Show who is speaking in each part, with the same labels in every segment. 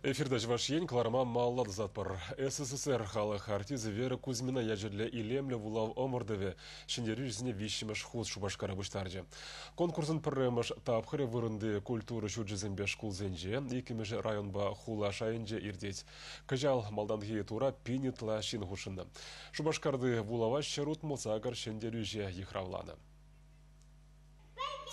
Speaker 1: Эфирта Чӑваш Ен кӑларӑма малалла тӑсатпӑр. СССР халӑх артисчӗ Вера Кузьмина ячӗллӗ илемлӗ вулав ӑмӑртӑвӗ ҫӗнтерӳҫӗсене виҫҫӗмӗш хут Шупашкара пуҫтарчӗ. Конкурсӑн пӗрремӗш тапхӑрӗ вырӑнти культура ҫурчӗсемпе шкулсенче, иккӗмӗшӗ районпа хула шайӗнче иртет. Кӑҫал малтанхи тура пин ытла ҫын хутшӑннӑ. Шупашкарти вулава 168 ҫӗнтерӳҫе йыхравланӑ.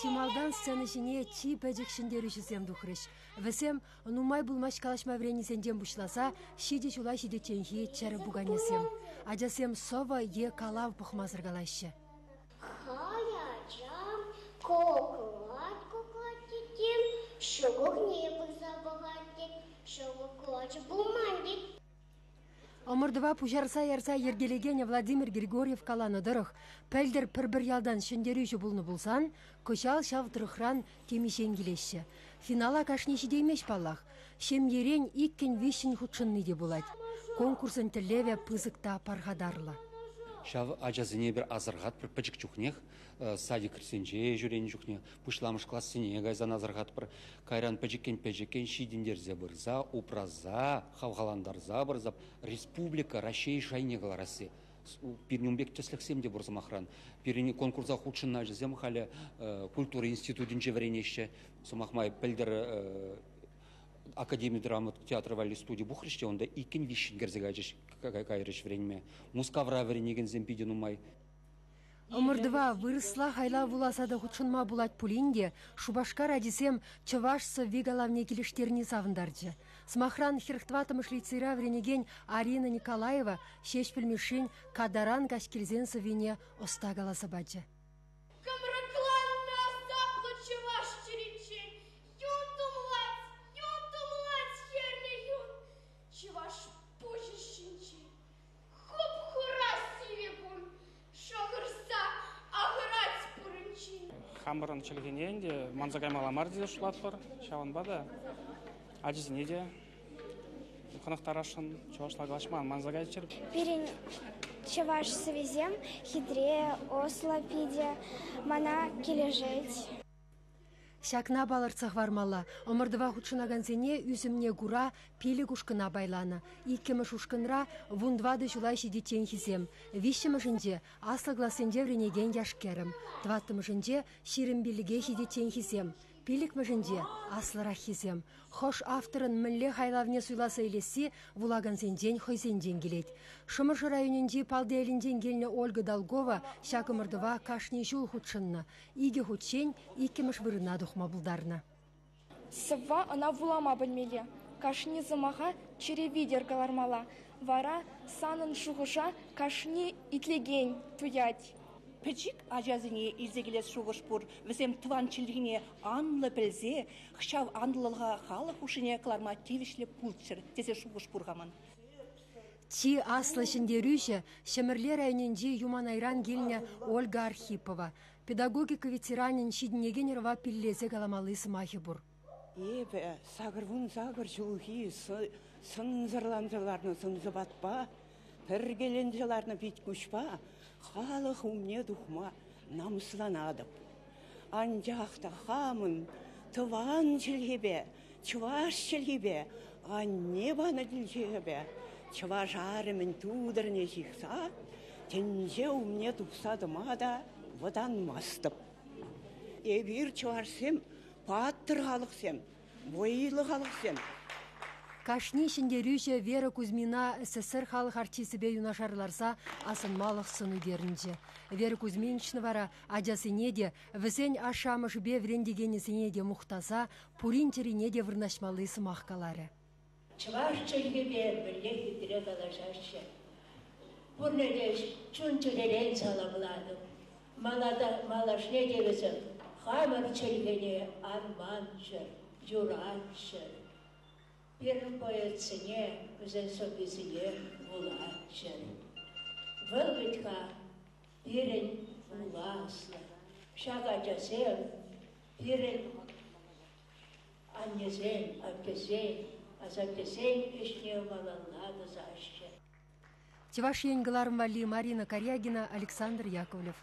Speaker 2: Чи малтан сцена ҫине чи пӗчӗк ҫӗнтерӳҫӗсем тухрӗҫ. Вӗсем нумай пулмасть калаҫма вӗреннисенчен пуҫласа ҫичӗ ҫула ҫитичченхи чӗрӗ пуканесем. Ачасем сӑвӑ е калав пӑхмасӑр калаҫҫӗ.
Speaker 3: Хай ачам, коклать, коклать тетем, ҫӑкӑрне пырса пӑхать тет, ҫӑкӑр кулачӗ пулман тет.
Speaker 2: Ӑмӑртӑва пуҫарса ярса йӗркелекенӗ Владимир Григорьев каланӑ тӑрӑх, пӗлтӗр пӗр-пӗр ялтан ҫӗнтерӳҫӗ пулнӑ пулсан, кӑҫал ҫав тӑрӑхран темиҫен килеҫҫӗ. Финала кашни ҫитеймест паллах. Ҫемьерен иккӗн-виҫҫӗн хутшӑнни те пулать. Конкурсӑн тӗллевӗ пысӑк та пархатарлӑ.
Speaker 4: Ҫав ачасене эпир асӑрхатпӑр пӗчӗк чухнех, садиксенче ҫӳренӗ чухне, пуҫламӑш классене кайсан асӑрхатпӑр. Кайран пӗчӗккӗн-пӗчӗккӗн ҫитӗнтерсе пырса, упраса, хавхалантарса пырса республика Раҫҫей шайне кӑларасси. Пирӗн ун пек тӗслӗхсем те пур сӑмахран. Пирӗн конкурса хутшӑннӑ ачасем халӗ культура институтӗнче вӗренеҫҫӗ. Сӑмах май, пӗлтӗр Академи драма театрӗ валли студи пухрӗҫ те унта иккӗн-виҫҫӗн кӗрсе кайрӗҫ, кайрӗҫ вӗренме. Мускавра вӗренекенсем питӗ нумай.
Speaker 2: Ӑмӑртӑва вырӑсла хайлав вуласа та хутшӑнма пулать пулин те Шупашкар ачисем чӑваш сӑвви-калавне килӗштерни савӑнтарчӗ. Сӑмахран, 44-мӗш лицейра вӗренекен Арина Николаева Ҫеҫпӗл Мишшин «Катаран каҫ килсен» сӑввине ӑста каласа пачӗ.
Speaker 5: Кӑмрӑкланнӑ асаплӑ чӑваш чӗринчен юн тумлать, юн тумлать хӗрлӗ юн. Чӑваш пуҫӗ ҫинчен Хуп-хура сивӗ кун шӑхӑрса ахӑрать пуринчен.
Speaker 6: Хамӑрӑн чӗлхене ӗнтӗ манса каймалла мар тесе шутлатпӑр. Ҫавӑнпа та ачасене те хӑнӑхтарасшӑн чӑвашла калаҫма ан манса кайччӑр.
Speaker 3: Пирӗн чӑваш сӑввисем хитре, ӑслӑ питӗ, мана килӗшет.
Speaker 2: Ҫакна палӑртса хӑвармалла, ӑмӑртӑва хутшӑнакансене ӳсӗмне кура пилӗк ушкӑна пайланӑ. Иккӗмӗш ушкӑнра 14 ҫула ҫитичченхисем, виҫҫӗмӗшӗнче аслӑ классенче вӗренекен яш-кӗрӗм, тӑваттӑмӗшӗнче 25-е ҫитичченхисем, пиллӗкмӗшӗнче аслӑраххисем. Хӑш авторӑн мӗнле хайлавне суйласа илесси вулакансенчен хӑйсенчен килет. Шӑмӑршӑ районӗнчи Палтиелӗнчен килнӗ Ольга Долгова ҫак ӑмӑртӑва кашни ҫул хутшӑннӑ. Икӗ хутчен иккӗмӗш вырӑна тухма пултарнӑ.
Speaker 5: Сӑвва ӑна вулама пӗлмелле, кашни сӑмаха чӗре витӗр кӑлармалла. Вара санӑн шухӑша кашни итлекен туять.
Speaker 7: Пӗчӗк ачасене илсе килес шухӑш пур. Вӗсем тӑван чӗлхене анлӑ пӗлсе ҫав анлӑлӑха халӑх хушшине кӑларма тивӗҫлӗ пулччӑр тесе шухӑш пур-ха ман.
Speaker 2: Чи аслӑ ҫӗнтерӳҫӗ Ҫӗмӗрле районӗнчи Юманайран килнӗ Ольга Архипова. Педагогика ветеранӗн ҫитӗнекен ӑрӑва пиллесе каламалли сӑмахӗ пур.
Speaker 8: Эпӗ 88 ҫулхи сӑнсӑрланса ларнӑ сӑн-сӑпатпа, пӗркеленсе ларнӑ пит-куҫпа халӑх умне тухма намӑсланатӑп. Анчах та хамӑн тӑван чӗлхепе, чӑваш чӗлхипе, анне панӑ тилхепе чӑваш арӑмӗн тутӑрне ҫыхса тӗнче умне тухса тӑма та вӑтанмастӑп. Эпир, чӑвашсем, паттӑр халӑхсем, вӑйлӑ халӑхсем.
Speaker 2: Кашни ҫӗнтерӳҫӗ Вера Кузьмина СССР халӑх артисчӗпе юнашар ларса асӑнмалӑх сӑн ӳкерӗнчӗ. Вера Кузьминична вара ачасене те, вӗсен ашшӗ-амӑшӗпе вӗрентекенӗсене те мухтаса пурин чӗрине те вырнаҫмалли сӑмах каларӗ.
Speaker 9: Чӑваш чӗлхипе мӗнле хитре калаҫаҫҫӗ. Пурне те чун-чӗререн саламлатӑп. Мана та малашне те вӗсем хамӑр чӗлхене ан манччӑр, юратчӑр. Пирӗн поэтсене, вӗсен сӑввисене вулатчӑр. Вӑл вӗт-ха пирӗн пуласлӑх. Ҫак ачасем пирӗн аннесен, аттесен, асаттесен ӗҫне малалла тӑсаҫҫӗ.
Speaker 2: Чӑваш Ен кӑларӑм валли Марина Карягина, Александр Яковлев.